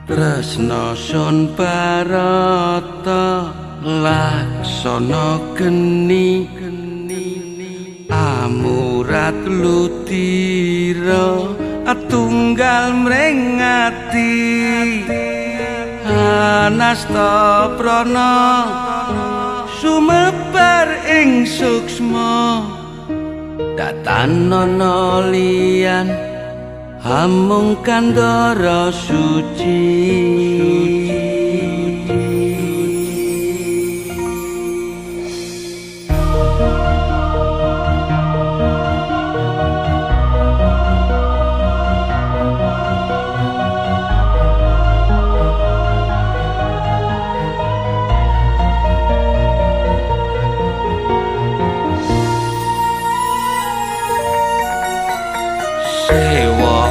Tresna sun barata laksana geni amurat ludira atunggal mringati anasta prana sumebar ing suksma datanana liyan amung kandara suci.